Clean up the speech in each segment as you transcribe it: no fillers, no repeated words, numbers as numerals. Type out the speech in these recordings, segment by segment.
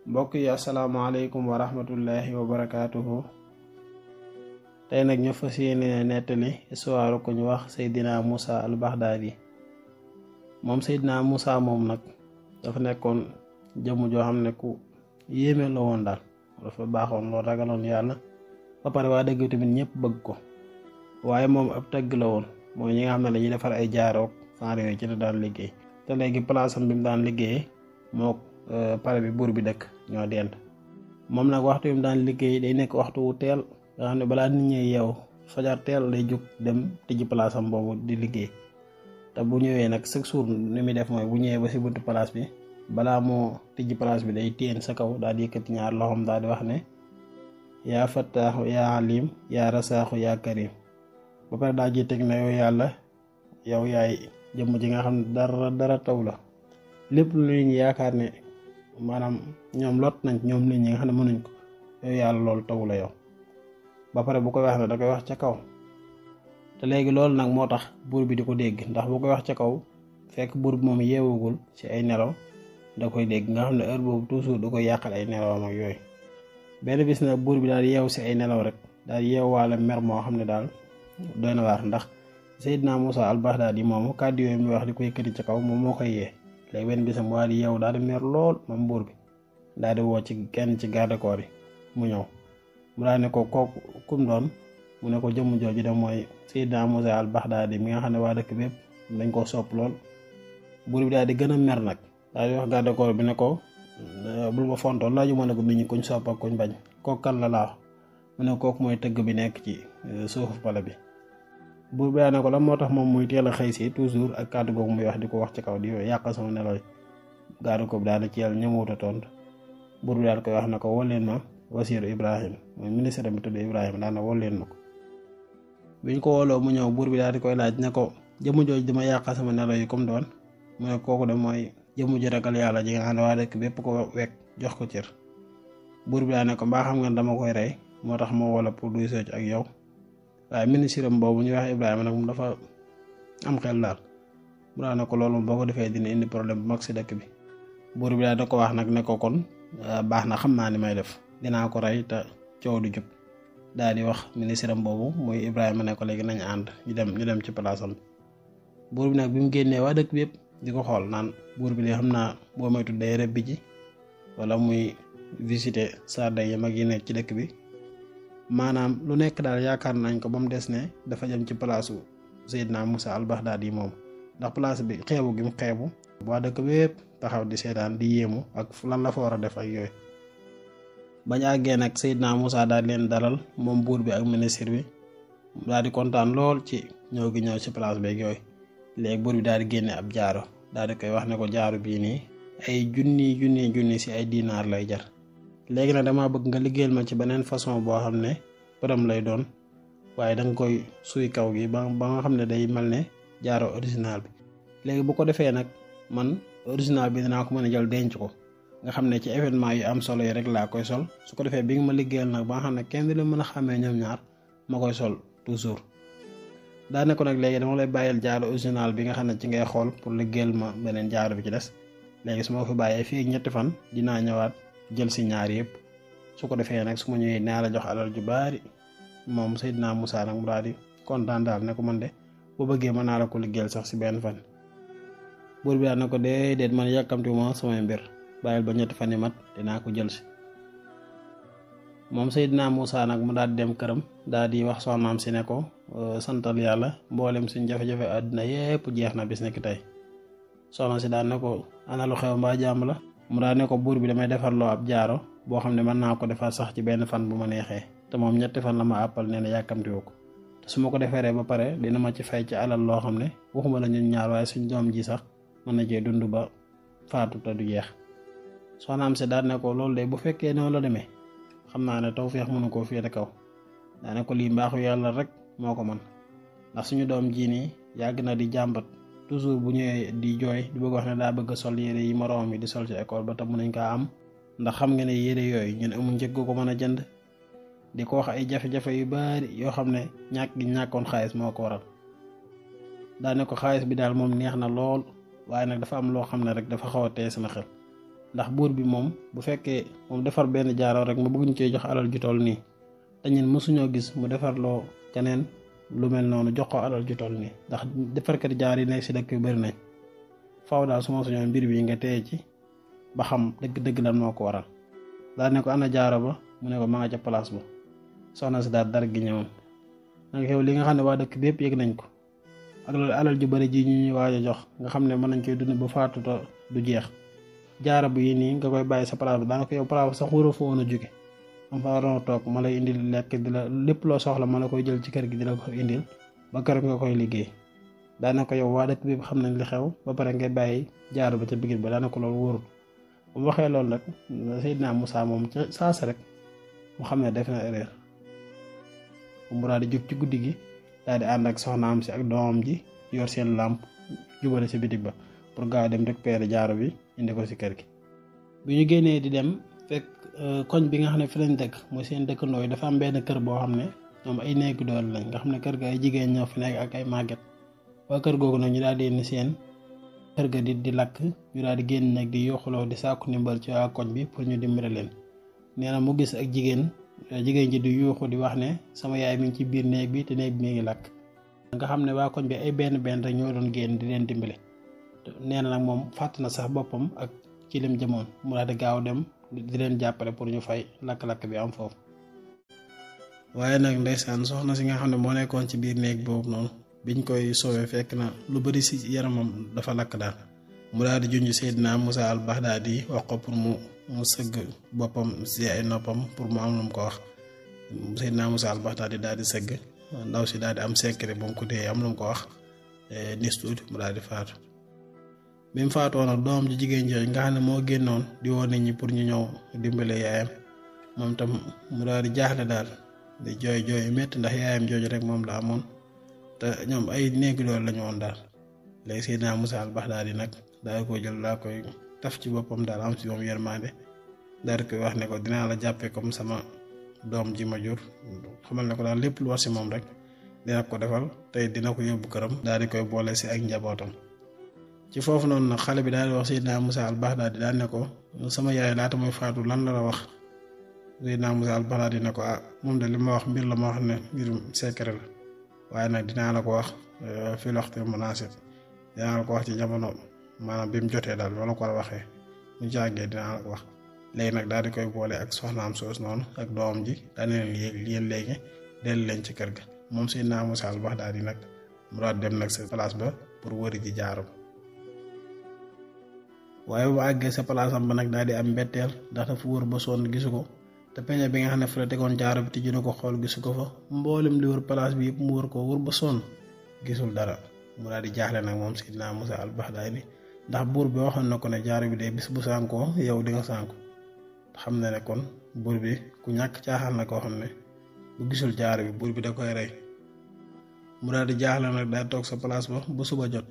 mbokk yi asalaamaaleykum wa rahmatullahi wa barakaatuhu. tey nag ñu fas yéene nettali histoire ku ñu wax Seydina Moussa al-Baghdadi. moom Seydina Moussa moom nag dafa nekkoon jëmm joo xam ne ku yéeme la woon daal. dafa baaxoon loolu ragaloon yàlla ba pare waa dëgg tamit ñëpp bëgg ko. waaye moom ab tëgg la woon mooy ñi nga xam ne dañuy defar ay jaaroog genre yooyu ci la daan liggéey. te léegi place am bi mu daan liggéeyee moo pare bi buur bi dëkk ñoo dend. moom nag waxtu bi mu daan liggéey day nekk waxtu wu teel nga xam ne balaa nit ñi yeew fajar teel lay jóg dem tijji place am boobu di liggéey. te bu ñëwee nag chaque jour ni muy def mooy bu ñëwee ba si buntu place bi balaa moo tijji place bi day téen sa kaw daal di yëkkati ñaar loxoom daal di wax ne yaa fattaaxu yaa alim yaa rasaaxu yaa karim. ba pare daa ji teg na yow yàlla yow yaay jëmm ji nga xam ne dara taw la lépp lu nit ñi yaakaar ne maanaam ñoom lot nañ ñoom nit ñi nga xam ne mënuñ ko yow yàlla loolu taw la yow. ba pare bu koy wax ne da koy wax ca kaw te léegi loolu nag moo tax buur bi di ko dégg ndax bu koy wax ca kaw fekk buur bi moom yeewugul ci ay nelaw da koy dégg nga xam ne heure boobu toujours du koy yàqal ay nelawam ak yooyu. benn bis nag buur bi daal yeew ci ay nelaw rek daal yeewaale mer moo xam ne daal doy na waar ndax Seydina Moussa al-Baghdadi moomu kàddu yooyu muy wax di ko yëkkati ca kaw moom moo koy yee. léegi benn bisam waa di yeew daal di mer lool moom buur bi daal di woo ci kenn ci garde corps yi mu ñëw mu daal ne ko kooku kum doon mu ne ko jëmm jooju de mooy Seydina Moussa al-Baghdadi mi nga xam ne waa dëkk bépp dañ koo sopp lool. buur bi daal di gën a mer nag daal di wax garde corps bi ne ko bul ma fontoon laaju ma ne ko nit ñi kuñ sopp ak kuñ bañ kooku kan la laa mu ne kooku mooy tëgg bi nekk ci suufu pale bi. buur bi daal ne ko lan moo tax moom muy teel a xëy si toujours ak kàddu googu muy wax di ko wax ci kaw di yàq sama nelaw yi. garde corps bi daal di ci yàlla ñëwut a tontu. buur bi daal koy wax na ko wol leen ma wasiiru Ibrahim mooy ministre bi tudd Ibrahima daal na wol leen ma ko. biñ ko woloo mu ñëw buur bi daal di koy laaj ne ko jëmu jooj dama yàq sama nelaw yi comme doon mu ne kooku de mooy jëmu ji ragal yàlla ji nga xam ne waa dëkk bépp ko wekk jox ko cër. buur bi daal ne ko mbaa xam nga dama koy rey moo tax moo wala pour duy sooc ak yow. waaye ministre am boobu ñuy wax Ibrahima nag moom dafa am xel daal mu daal ne ko loolu boo ko defee dina indi problème bu mag si dëkk bi. buur bi daal da ko wax nag ne ko kon baax na xam naa ni may def dinaa ko rey te coow du jub. daal di wax ministre am boobu muy Ibrahima ne ko léegi nañ ànd ñu dem ci place am. buur bi nag bi mu génnee waa dëkk bi yëpp di ko xool naan buur bi de xam naa boo may tuddee rëbb ji wala muy visiter sarda yi mag yi nekk ci dëkk bi. maanaam lu nekk daal yaakaar nañ ko ba mu des ne dafa jëm ci palaasu Seydina Moussa al-Baghdadi moom ndax place bi xeebu gi mu xeebu waa dëkk bépp taxaw di seetaan di yéemu ak lan la fa war a def ak yooyu. bañ àggee nag Seydina Moussa daal leen dalal moom buur bi ak ministre bi daal di kontaan lool ci ñëw gi ñëw ci place beeg yooyu. léegi buur bi daal di génne ab jaaro daal di koy wax ne ko jaaro bii nii ay junni ci ay dinaar lay jar. léegi nag dama bëgg nga liggéeyal ma ci beneen façon boo xam ne përëm lay doon waaye da nga koy suy kaw gi ba nga xam ne day mel ne jaaro original bi. léegi bu ko defee nag man original bi dinaa ko mën a jël denc ko nga xam ne ci événement yu am solo yi rek laa koy sol su ko defee bi nga ma liggéeyal nag ba nga xam ne kenn du la mën a xàmmee ñoom ñaar ma koy sol toujours. daa ne ko nag léegi dama lay bàyyil jaaro original bi nga xam ne ci ngay xool pour liggéeyal ma beneen jaaro bi ci des. léegi su ma ko fi bàyyee fii ak ñetti fan dinaa ñëwaat jël si ñaar yëpp su ko defee nag su ma ñëwee naa la jox alal ju baari. moom Seydina Moussa nag mu daal di kontaan daal ne ko man de bu bëggee mën naa la ko liggéeyal sax si benn fan. buur bi daal ne ko déedéet man yàkkamti ma samay mbir bàyyil ba ñetti fan yi mat dinaa ko jël si. moom Seydina Moussa nag mu daal di dem këram daal di wax soxnaam si ne ko santal yàlla mboolem suñ jafe-jafe àddina yépp jeex na bis nekk tey. soxna si daal ne ko ana lu xew mbaa jàmm la. mu daal ne ko buur bi damay defarloo ab jaaro boo xam ne mën naa ko defar sax ci benn fan bu ma neexee te moom ñetti fan la ma àppal nee na yàkkamtiwu ko te su ma ko defaree ba pare dina ma ci fay ci alal loo xam ne waxuma la ñun ñaar waaye suñ doom ji sax mën na cee dund ba faatu te du jeex. soxnaam si daal ne ko loolu de bu fekkee noonu la demee xam naa ne tawfeex mënu koo féete kaw. daa ne ko lii mbaaxu yàlla rek moo ko mën ndax suñu doom ji nii yàgg na di jàmbat toujours bu ñëwee di jooy di bëgg wax ne daa bëgg sol yére yi moroom yi di sol ci école ba te mën nañ kaa am ndax xam nga ne yére yooyu ñun amuñ njëg ko mën a jënd. di ko wax ay jafe-jafe yu bari yoo xam ne ñàkk gi ñàkkoon xaalis moo ko waral. daa ne ko xaalis bi daal moom neex na lool waaye nag dafa am loo xam ne rek dafa xaw a teye sama xel ndax buur bi moom bu fekkee moom defar benn jaaro rek ma bëgguñ cee jox alal ju toll nii te ñun mësuñoo gis mu defarloo keneen lu mel noonu jox ko alal ju toll nii ndax defarkat jaar yi nekk si dëkk yu bëri nañ faaw daal su ma suñoo mbir bi nga téye ci ba xam dëgg-dëgg lan moo ko waral. daal ne ko ana jaaro ba mu ne ko ma nga ca place ba soxna si daal dara gi ñëwoon nag yow li nga xam ne waa dëkk bi yëpp yëg nañ ko ak loolu alal ju bëri ji ñu ñuy waaj a jox nga xam ne mën nañ koy dund ba faatu du jeex jaara bu yi nii nga koy bàyyi sa place ba daanaka yow place ba sax wóoroo fa woon a jóge am fa waroon a toog ma lay indil lekk di la lépp loo soxla ma la koy jël ci kër gi di la ko indil ba kër nga koy liggéey daanaka yow waa dëkk bi xam nañ li xew ba pare ngay bàyyi jaara ba ca bigit ba daanaka loolu wóorul bu waxee loolu nag Seydina Moussa moom ca saasa rek mu xam ne def na erreur mu daal di jóg ci guddi gi daal di ànd ak soxnaam si ak doomam ji yor seen làmp jubale si bitig ba pour gaaw dem récupérer jaaro bi indi ko si kër gi. bi ñu génnee di dem fekk koñ bi nga xam ne fi lañ dëkk mooy seen dëkkandoo yi dafa am benn kër boo xam ne ñoom ay néegu doole lañ nga xam ne kër ga ay jigéen ñoo fi nekk ak ay màgget waa kër googu nag ñu daal di indi seen kër ga di lakk ñu daal di génn nag di yoxuloo di sàkku ndimbal ci waa koñ bi pour ñu dimbale leen nee na mu gis ak jigéen ji di yuuxu di wax ne sama yaay mi ngi ci biir néeg bi te néeg bi mi ngi lakk nga xam ne waa koñ bi ay benn rek ñoo doon génn di leen dimbale nee na nag moom fàtt na sax boppam ak ci lim jëmoon mu daal di gaaw dem di leen jàppale pour ñu fay lakk-lakk bi am foofu. waaye nag ndeysaan soxna si nga xam ne moo nekkoon ci biir néeg boobu noonu biñ koy soowee fekk na lu bari si yaramam dafa lakk daal mu daal di junj Seydina Moussa al-Baghdadi wax ko pour mu sëgg boppam si ay noppam pour mu am lu mu ko wax Seydina Moussa al-Baghdadi daal di sëgg ndaw si daal di am secret bu mu ko téye am lu mu ko wax nis tuuti mu daal di faatu. bi mu faatoo nag doom ji jigéen jooju nga xam ne moo génnoon di woo nit ñi pour ñu ñëw dimbale yaayam moom tam mu daal di jaaxle daal di jooy yu métti ndax yaayam jooju rek moom la amoon te ñoom ay néegi loolu la ñu woon daal léegi Seydina Moussa al-Baghdadi nag daal koy jël daa koy taf ci boppam daal am si moom yërmande daal koy wax ne ko dinaa la jàppee comme sama doom ji ma jur xamal ne ko daal lépp lu war si moom rek dina ko defal tey dina ko yóbbu këram daal di koy boole si ak njabootam. ci foofu noonu nag xale bi daal di wax Seydina Moussa al-Baghdadi daal ne ko sama yaay laata muy faatu lan la wax Seydina Moussa al-Baghdadi ne ko moom de li ma wax mbir la ma wax ne mbirum secret la waaye nag dinaa la ko wax fii waxtu munaasib dinaa la ko wax ci jamono maanaam bi mu jotee daal wala ko war a waxee mu jàngee dinaa la ko wax léegi nag daal di koy boole ak soxnaam soos noonu ak doomam ji daal leen yéen léegi dellu leen ci kër ga moom Seydina Moussa al-Baghdadi nag mu daal dem nag sa place ba pour wëri ji jaaram. waaye bu àggee sa palaasam ba nag daal di am mbetteel ndax dafa wër ba sonn gisu ko te peñe bi nga xam ne fa la tegoon jaaro bi tijji na ko xool gisu ko fa mboolem li wër palaas bi yëpp mu wër ko wër ba sonn gisul dara mu daal di jaaxle nag moom Seydina Moussa al-Baghdadi ndax buur bi waxoon na ko ne jaaro bi de bis bu sànkoo yow di nga sànku xam na ne kon buur bi ku ñàkk caaxaan na koo xam ne bu gisul jaaro bi buur bi da koy rey mu daal di jaaxle nag daal toog sa palaas ba suba jot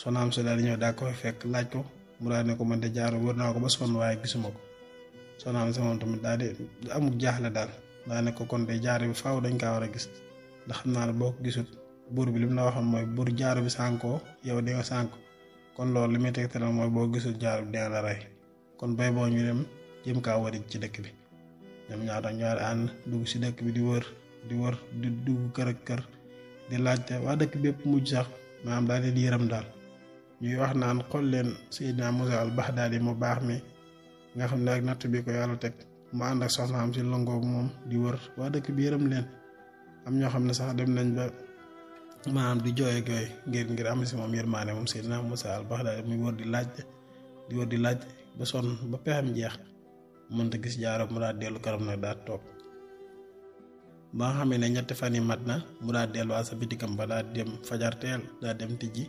sonaam si daal di ñëw daa ko fekk laaj ko mu daal ne ko man de jaaro wër naa ko ba sonn waaye gisuma ko sonaam si moom tamit daal di amul jaaxle daal daa ne ko kon de jaaro bi faaw dañ kaa war a gis ndax xam naa ne boo ko gisul buur bi li mu la waxoon mooy buur jaaro bi sànkoo yow di nga sànk kon loolu li muy tegtal mooy boo gisul jaaro bi dina la rey kon bay boo ñu dem jëm kaa wari ci dëkk bi ñoom ñaata ñaari ànd dugg si dëkk bi di wër di dugg kër ak kër di laajte waa dëkk bi yëpp mujj sax maanaam daal di yëram daal ñuy wax naan xool leen Seydina Moussa al-Baghdadi mu baax mi nga xam ne ak natt bi ko yàlla teg mu ànd ak soxnaam si longoog moom di wër waa dëkk bi yërëm leen am ñoo xam ne sax dem nañ ba maanaam di jooy ak yooyu ngir am si moom yërmaane moom Seydina Moussa al-Baghdadi muy wër di laaj ba sonn ba pexem jeex mënta gis jaaro mu daal dellu këram nag daal toog ba nga xam ne ñetti fan yi mat na mu daal delluwaat sa bitikam ba daal dem fajar teel daal dem tijji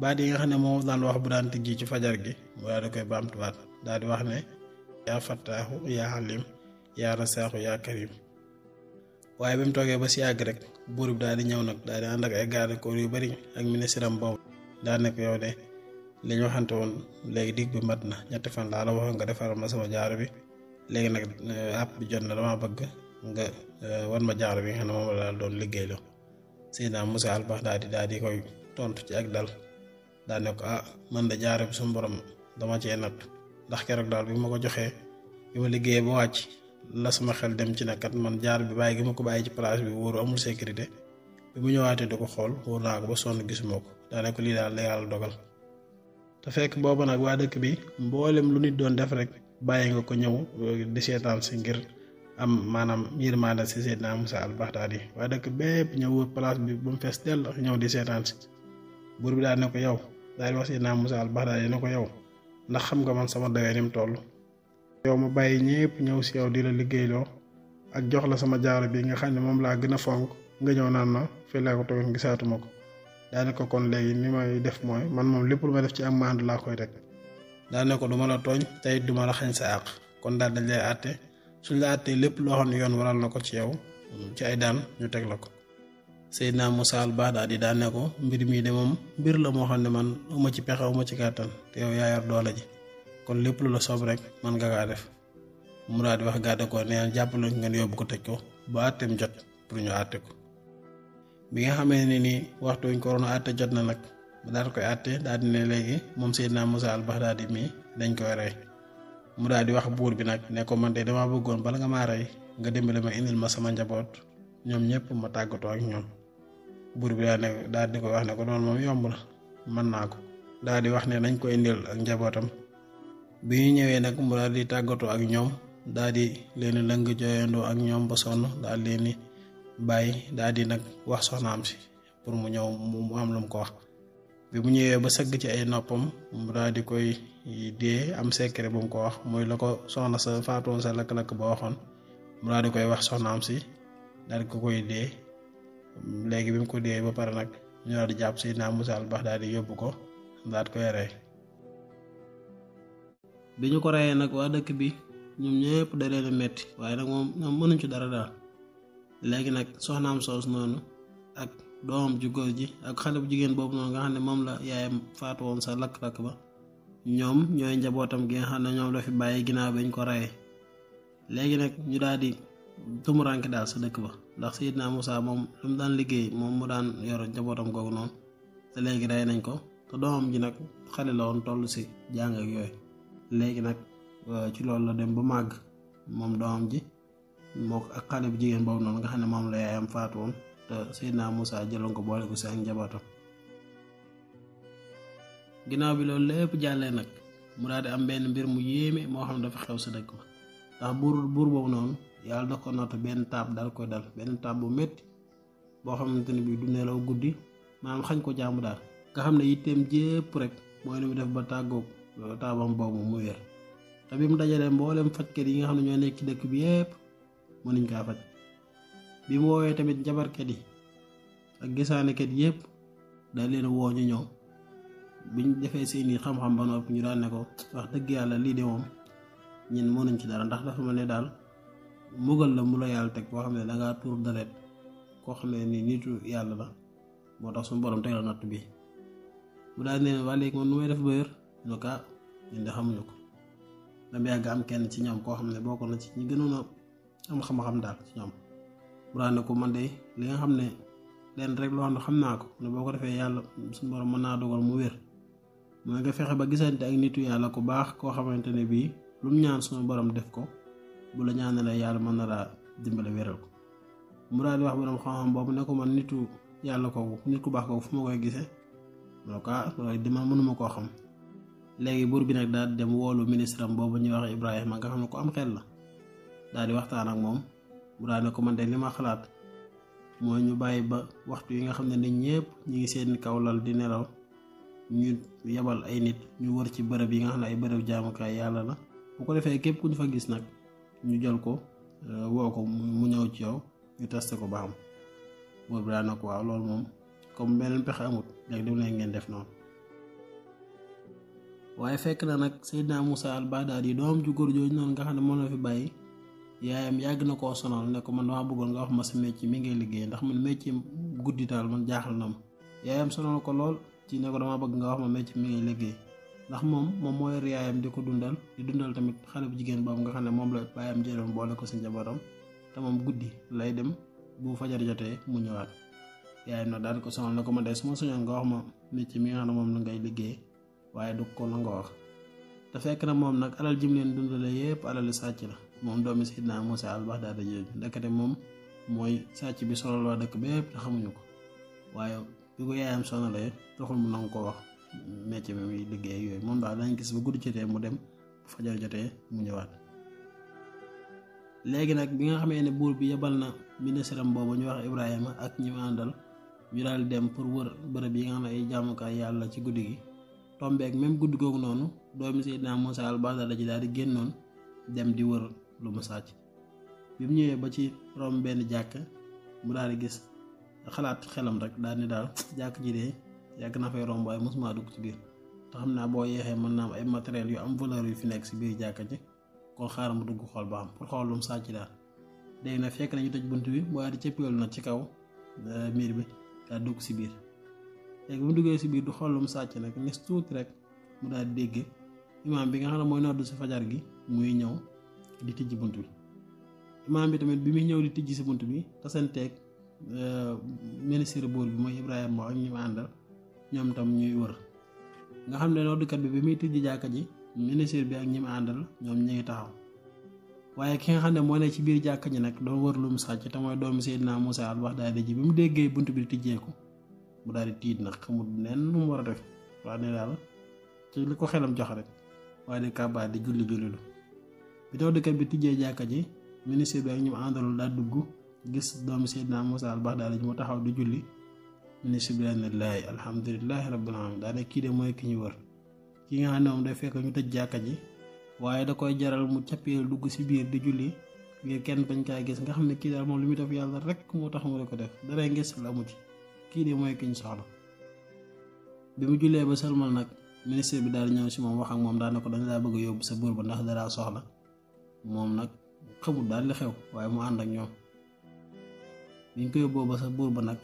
baat yi nga xam ne moom daan wax bu daan tijji ci fajar gi mu daal di koy baamtuwaat daal di wax ne yaa fattaaxu yaa xalim yaa rasaaxu yaa karim waaye bi mu toogee ba si yàgg rek buur bi daal di ñëw nag daal di ànd ak ay garde corps yu bari ak ministre am boobu daal ne ko yow de li ñu waxante woon léegi dig bi mat na ñetti fan laa la waxoon nga defaral ma sama jaaro bi léegi nag àpp bi jot na dama bëgg nga wan ma jaaro bi nga xam ne moom la daal doon liggéeyloo Seydina Moussa al-Baghdadi daal di koy tontu ci ak dal daal ne ko man de jaaro bi suñu borom dama cee natt ndax keroog daal bi ma ko joxee bi ma liggéeyee ba wàcc la sama xel dem ci ne kat man jaar bi bàyyi gi ma ko bàyyi ci place bi wóoru amul sécurité bi mu ñëwaatee di ko xool wóor naa ko ba sonn gisuma ko daane ko lii daal la yàlla dogal te fekk booba nag waa dëkk bi mboolem lu nit doon def rek bàyyi nga ko ñëw di seetaan si ngir am maanaam yërmande si Seydina Musaa al Baxdaadi waa dëkk bépp ñëw wër place bi ba mu fees dell ñëw di seetaan si buur bi daal ne ko yow daal di wax Seydina Musaa al Baxdaadi ne ko yow ndax xam nga man sama dawee ni mu toll yow ma bàyyi ñépp ñëw si yow di la liggéeyloo ak jox la sama jaaro bi nga xam ne moom laa gën a fonk nga ñëw naan ma fii laa ko toog gisaatuma ko daane ko kon léegi ni may def mooy man moom lépp lu ma def ci am maandu laa koy rek daane ko du ma la tooñ tey du ma la xañ sa àq kon daal dañ lay àtte suñ la àttee lépp loo xam ne yoon waral na ko ci yow ci ay daan ñu teg la ko Seydina Musaa al Baxdaadi daane ko mbir mii de moom mbir la moo xam ne man uma ci pexe uma ci kàttan te yow yaa yor doole ji kon lépp lu la soob rek man nga kaa def mu daal di wax gàdde ko neen jàppale ngeen yóbbu ko tëj ko ba àtteem jot pour ñu àtte ko bi nga xamee ne nii waxtu ñu ko waroon a àtte jot na nag mu daal koy àtte daal di ne léegi moom Seydina Musaa al Baxdaadi mii dañ koy rey mu daal di wax buur bi nag ne ko man de dama bëggoon bala nga maa rey nga dimbale ma indil ma sama njaboot ñoom ñëpp ma tàggatoo ak ñoom buur bi daal di ko wax ne ko noonu moom yomb na mën naa ko daal di wax ne nañ ko indil ak njabootam bi ñu ñëwee nag mu daal di tàggatoo ak ñoom daal di leen lëng jooyandoo ak ñoom ba sonn daal leen ni bàyyi daal di nag wax soxnaam si pour mu ñëw mu am lu mu ko wax bi mu ñëwee ba sëgg ci ay noppam mu daal di koy dee am secret bu mu ko wax muy la ko soxna sa faatoon sa lakk-lakk ba waxoon mu daal di koy wax soxnaam si daal di ko koy dee léegi bi mu ko dee ba pare nag ñu daal di jàpp Seydina Musaa al Baxdaadi yóbbu ko daal di koy rey bi ñu ko reyee nag waa dëkk bi ñoom ñëpp da leen a metti waaye nag moom ñoom mënuñ ci dara daal léegi nag soxnaam soos noonu ak doomam ju góor ji ak xale bu jigéen boobu noonu nga xam ne moom la yaayam faatu woon sa lakk-lakk ba ñoom ñooy njabootam gi nga xam ne ñoom la fi bàyyi ginnaaw bañ ko reyee léegi nag ñu daal di tumuranke daal sa dëkk ba ndax Seydina Musaa moom lu mu daan liggéey moom mu daan yor njabootam googu noonu te léegi rey nañ ko te doomam ji nag xale la woon toll si jàng ak yooyu léegi nag ci loolu la dem ba màgg moom doomam ji moo ak xale bu jigéen boobu noonu nga xam ne moom la yaayam faatu woon te Seydina Musaa jëloon ko boole ko si ak njabootam ginnaaw bi loolu lépp jàllee nag mu daal di am benn mbir mu yéeme moo xam ne dafa xew sa dëkk ba ndax buur boobu noonu yàlla da ko natt benn taab daal koy dal benn taab bu métti boo xamante ne bii du nelaw guddi maanaam xañ ko jaamu daal nga xam ne yitteem jépp rek mooy nu mu def ba tàggoog taabam boobu mu wér te bi mu dajalee mboolem fajkat yi nga xam ne ñoo nekk ci dëkk bi yépp mënuñ kaa faj bi mu woowee tamit njabarkat yi ak gisaanekat yépp daal leen woo ñu ñëw biñ defee seeni xam-xam ba noppi ñu daan ne ko wax dëgg yàlla lii de moom ñun mënuñ ci dara ndax dafa mel ne daal mugal la mu la yàlla teg boo xam ne dangaa tuur deret koo xam ne ni nitu yàlla la moo tax suñu borom teg la natt bi mu daal ne waa léegi man nu may def ba wér ñu ko ñun de xamuñu ko dama yàgg am kenn ci ñoom koo xam ne bokk na ci ñi gënoon a am xam-xam daal ci ñoom mu daal ne ko man de li nga xam ne leen rek loo xam ne xam naa ko ne boo ko defee yàlla suñu borom mën naa dogal mu wér mooy nga fexe ba gisante ak nitu yàlla ku baax koo xamante ne bii lu mu ñaan suñu borom def ko bu la ñaanalee yàlla mën na laa dimbale wéral ko mu daal di wax borom xam-xam boobu ne ko man nitu yàlla kooku nit ku baax kooku fu ma koy gisee loolu dima mënuma koo xam léegi buur bi nag daal di dem woolu ministre am boobu ñuy wax Ibrahima nga xam ne ko am xel la daal di waxtaan ak moom mu daal ne ko man de li ma xalaat mooy ñu bàyyi ba waxtu yi nga xam ne nit ñëpp ñu ngi seen kaw lal di nelaw ñu yebal ay nit ñu wër ci bërëb yi nga xam ne ay bërëb jaamukaay yàlla la bu ko defee képp ku ñu fa gis nag ñu jël ko woo ko mu ñëw ci yow ñu testé ko ba xam buur bi daal na ko waaw loolu moom comme beneen pexe amut léegi dem leen ngeen def noonu waaye fekk na nag Seydina Musaa al Baxdaadi doom ju góor jooju noonu nga xam ne moom la fi bàyyi yaayam yàgg na koo sonal ne ko man dama bëggoon nga wax ma sa métier mi ngay liggéey ndax man métier guddi daal man jaaxal na ma yaayam sonal ko lool ci ne ko dama bëgg nga wax ma métier mi ngay liggéey ndax moom moo yor yaayam di ko dundal di dundal tamit xale bu jigéen boobu nga xam ne moom la baayam jëloon boole ko si njabootam te moom guddi lay dem bu fajar jotee mu ñëwaat yaayam nag daal di ko sonal ne ko ma de su ma soñoon nga wax ma métier mi nga xam ne moom la ngay liggéey waaye du ko nangoo wax te fekk na moom nag alal jim leen dundale yépp alal sàcc la moom doomi Seydina Muusa al-Baxdaadi jooju ndekete moom mooy sàcc bi sonal waa dëkk bépp te xamuñu ko waaye bi ko yaayam sonalee taxul mu nangu ko wax métier bi muy liggéey yooyu moom daal dañ gis ba guddi jotee mu dem bu fajar jotee mu ñëwaat. léegi nag bi nga xamee ne buur bi yebal na ministre am boobu ñu wax Ibrahima ak ñi mu àndal ñu daal dem pour wër bërëb yi nga xam ne ay jaamukaay yàlla ci guddi gi tombeek même guddi googu noonu doomi Seydina Muusa al-Baxdaadi ji daal di génnoon dem di wër lu mu sàcc. bi mu ñëwee ba ci rom benn jàkk mu daal di gis xalaat xelam rek daal ni daal jàkk ji de yàgg na fay romb waaye mosuma dugg ci biir te xam naa boo yeexee mën naa am ay matériel yu am valeur yu fi nekk si biir jàkk ji kon xaaral mu dugg xool ba xam pour xool lu mu sàcc daal. léegi nag fekk nañu tëj bunt bi mu daal di cëppeelu nag ci kaw miir bi daal dugg si biir. léegi bu mu duggee si biir du xool lu mu sàcc nag nes tuuti rek mu daal di dégg imaam bi nga xam ne mooy noddu si fajar gi muy ñëw di tijji bunt bi. imaam bi tamit bi muy ñëw di tijji si bunt bi tasanteeg ministre buur bi mooy Ibrahima ak ñi ma àndal ñoom tam ñuy wër nga xam ne noddukat bi muy tijji jàkka ji ministre bi ak ñi ma àndal ñoom ñu ngi taxaw waaye ki nga xam ne moo ne ci biir jàkka ji nag doon wër lu mu sàcc te mooy doomu Seydina Muusa al-Baxdaadi ji bi mu déggee bunt bi tijjeeku mu daal di tiit nag xamul nen nu mu war a def waa ne daal ci li ko xelam jox rek waaye di kàbbaat di julli lu bi noddukat bi tijjee jàkka ji ministre bi ak ñi ma àndalul daal dugg gis doomu Seydina Muusa al-Baxdaadi ji mu taxaw di julli ministre bi daal ne laay alhamdulilahi rabbil alamin daa ne kii de mooy ki ñu wër ki nga xam ne moom day fekk ñu tëj jàkka ji waaye da koy jaral mu cappeel dugg si biir di julli ngir kenn bañ kaa gis nga xam ne kii daal moom li muy def yàlla rek moo tax mu di ko def dara ngis la amu ci kii de mooy ki ñu soxla. bi mu jullee ba sëlmal nag ministre bi daal ñëw si moom wax ak moom daal ne ko dañ laa bëgg a yóbbu sa buur ba ndax dara soxla moom nag xamul daal li xew waaye mu ànd ak ñoom biñ ko yóbboo ba sa buur ba nag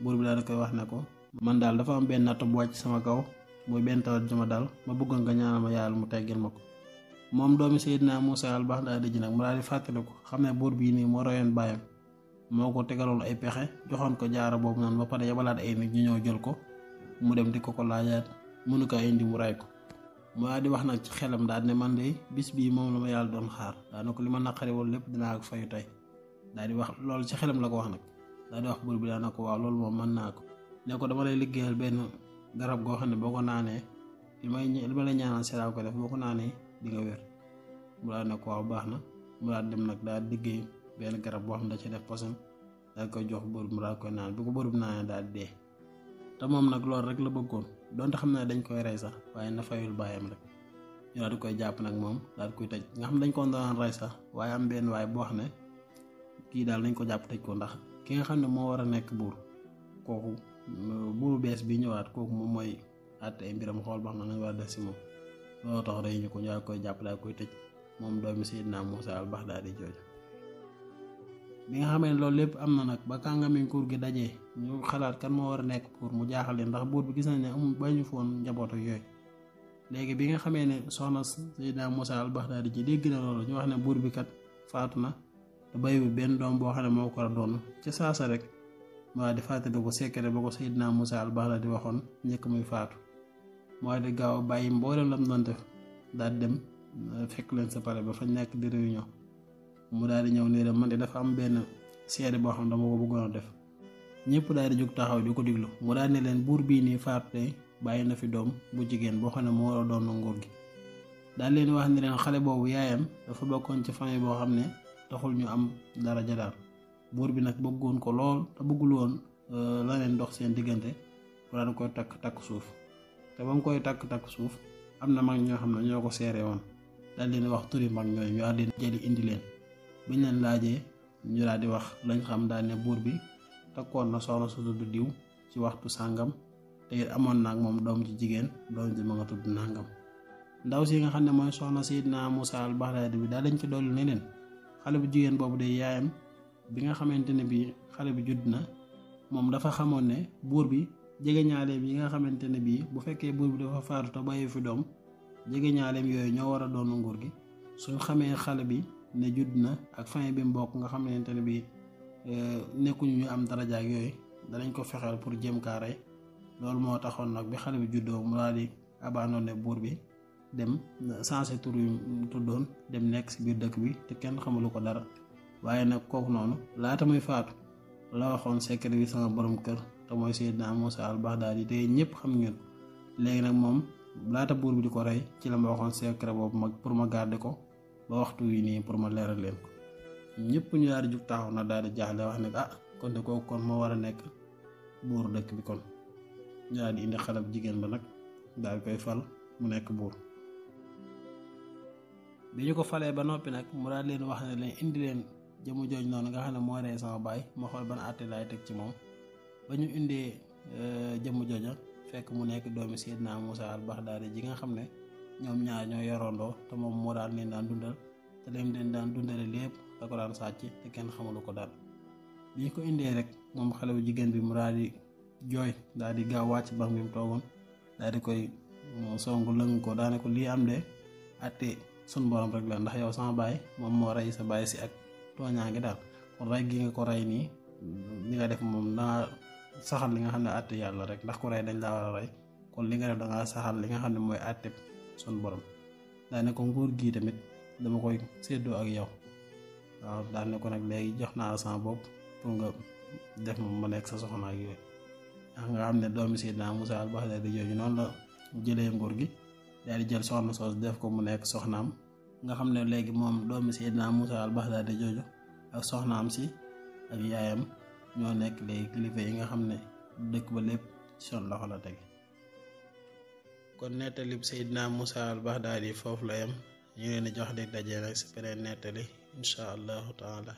buur bi daal di koy wax ne ko man daal dafa am benn natt bu wàcc sama kaw muy benn tawat juma daal ma bëggoon nga ñaanal ma yàlla mu teggil ma ko. moom doomi Seydina Muusa al-Baxdaadi ji nag mu daal di fàttaliku xam ne buur bii nii moo royoon baayam moo ko tegaloon ay pexe joxoon ko jaara boobu noonu ba pare yabalaat ay nit ñu ñëw jël ko mu dem di ko laajaat mënu ko indi mu ray ko. mu daal di wax nag ci xelam daal ne man de bis bii moom la ma yàlla doon xaar daal ne ko li ma naqari woon lépp dinaa ko fayu tey daal di wax loolu ci xelam la ko wax nag daal di wax buur bi daal ne ko waaw loolu moom mën naa ko ne ko dama lay liggéeyal benn garab goo xam ne boo ko naanee li ma lay ñaanal seeraa ko def boo ko naanee di nga wér. mu daal ne ko waaw baax na mu daal dem nag daal liggéey benn garab boo xam ne da ci def poson daal koy jox buur bi mu daal koy naan bi ko buur bi naanee daal dee. te moom nag loolu rek la bëggoon donte xam ne dañ koy rey sax waaye na fayul baayam rek ñu daal di koy jàpp nag moom daal di koy tëj nga xam dañ ko doon rey sax waaye am benn waaye boo xam ne kii daal nañ ko jàpp tëj ko ndax ki nga xam ne moo war a nekk buur kooku buuru bees bi ñëwaat kooku moom mooy àtte ay mbiram xool ba xam ne nañ war a def si moom loolu tax rey ñu ko ñu daal koy jàpp daal koy tëj moom doomi Seydina Muusa al-Baxdaadi jooju. bi nga xamee ne loolu lépp am na nag ba kàngami nguur gi dajee ñu xalaat kan moo war a nekk pour mu jaaxal leen ndax buur bi gis nañ ne amul bañu foon njaboot ak yooyu. léegi bi nga xamee ne soxna Seydina Muusa al-Baxdaadi ji dégg na loolu ñu wax ne buur bi kat faatu na te bàyyiwul benn doom boo xam ne moo ko war a doon ca saasa rek moo di fàttali ko secret ba ko Seydina Muusa al-Baxdaadi waxoon njëkk muy faatu moo di gaaw a bàyyi mboolem lam doon def daal dem fekk leen sa pare ba fañ nekk di réunion mu daal di ñëw nii de man de dafa am benn seede boo xam ne dama ko bëggoon a def ñëpp daal di jóg taxaw di ko diglu mu daal ne leen buur bii nii faatu de bàyyi na fi doom bu jigéen boo xam ne moo war a doon nguur gi daal leen wax ni leen xale boobu yaayam dafa bokkoon ci famille boo xam ne taxul ñu am daraja daal buur bi nag bëggoon ko lool te bëggul woon la leen dox seen diggante mu daal di koy takk suuf te ba mu koy takk suuf am na mag ñoo xam ne ñoo ko seere woon daal leen wax turi mag ñooyu ñu daal leen jëli indi leen biñ leen laajee ñu daal di wax lañ xam daal ne buur bi takkoon na soxna su tudd diw ci waxtu sàngam te it amoon na ak moom doom ci jigéen doom ji ma nga tudd nàngam ndaw si nga xam ne mooy soxna Seydina Muusa al-Baxdaadi bi daal dañ ci dolli ne leen xale bu jigéen boobu de yaayam bi nga xamante ne bii xale bi judd na moom dafa xamoon ne buur bi jege ñaaleem yi nga xamante ne bii bu fekkee buur bi dafa faatu te bàyyi fi doom jege ñaaleem yooyu ñoo war a doon nguur gi suñ xamee xale bi ne judd na ak famille bi mbokk nga xamante ne bii nekkuñu ñu am daraja ak yooyu danañ ko fexeel pour jëm kaa rey loolu moo taxoon nag bi xale bi juddoo mu daal di abandonné buur bi dem changé tur yu tuddoon dem nekk si biir dëkk bi te kenn xamalu ko dara. waaye nag kooku noonu laata muy faatu la waxoon secret bi sama borom kër te mooy Seydina Moussa al-Baghdadi te ñëpp xam ngeen léegi nag moom laata buur bi di ko rey ci la ma waxoon secret boobu mag pour ma garder ko ba waxtu wi nii pour ma leeral leen ko. ñëpp ñu daal di jug taxaw na daal di jaaxle wax ne kon de kooku kon moo war a nekk buur dëkk bi kon ñu daal di indi xalab jigéen ba nag daal di koy fal mu nekk buur. bi ñu ko falee ba noppi nag mu daal leen wax ne leen indi leen jëmu jooj noonu nga xam ne moo rey sama baay ma xool ban àtte laay teg ci moom. ba ñu indee jëmu jooja fekk mu nekk doomi Seydina Moussa al-Baghdadi ji nga xam ne ñoom ñaar ñoo yorondoo te moom moo daal leen daan dundal te leen daan dundale lépp da ko daan sàcc te kenn xamalu ko dara. bi ñu ko indee rek moom xale bu jigéen bi mu daal di jooy daal di gaaw wàcc bank bi mu toogoon daal di koy songu lëng ko daane ko lii am de àtte sun borom rek la ndax yow sama baay moom moo rey sa baay si ak tooñaa ngi daal kon rey gi nga ko rey nii li nga def moom danga saxal li nga xam ne àtte yàlla rek ndax ku rey dañ laa war a rey kon li nga def danga saxal li nga xam ne mooy àtte sun borom daane ko nguur gii tamit dama koy séddoo ak yow waaw daane ko nag léegi jox naa la sama bopp pour nga def moom ma nekk sa soxna ak yooyu ndax nga xam ne doomi Seydina Moussa al-Baghdadi jooju noonu la jëlee nguur gi daal di jël soxna soos def ko mu nekk soxnaam nga xam ne léegi moom doomi Seydina Moussa al-Baghdadi jooju ak soxnaam si ak yaayam ñoo nekk léegi kilifa yi nga xam ne dëkk ba lépp son loxo la teg. kon nettalib Seydina Moussa al-Baghdadi foofu la yem ñu leen di jox di dajee nag si beneen nettali incha allahu taala.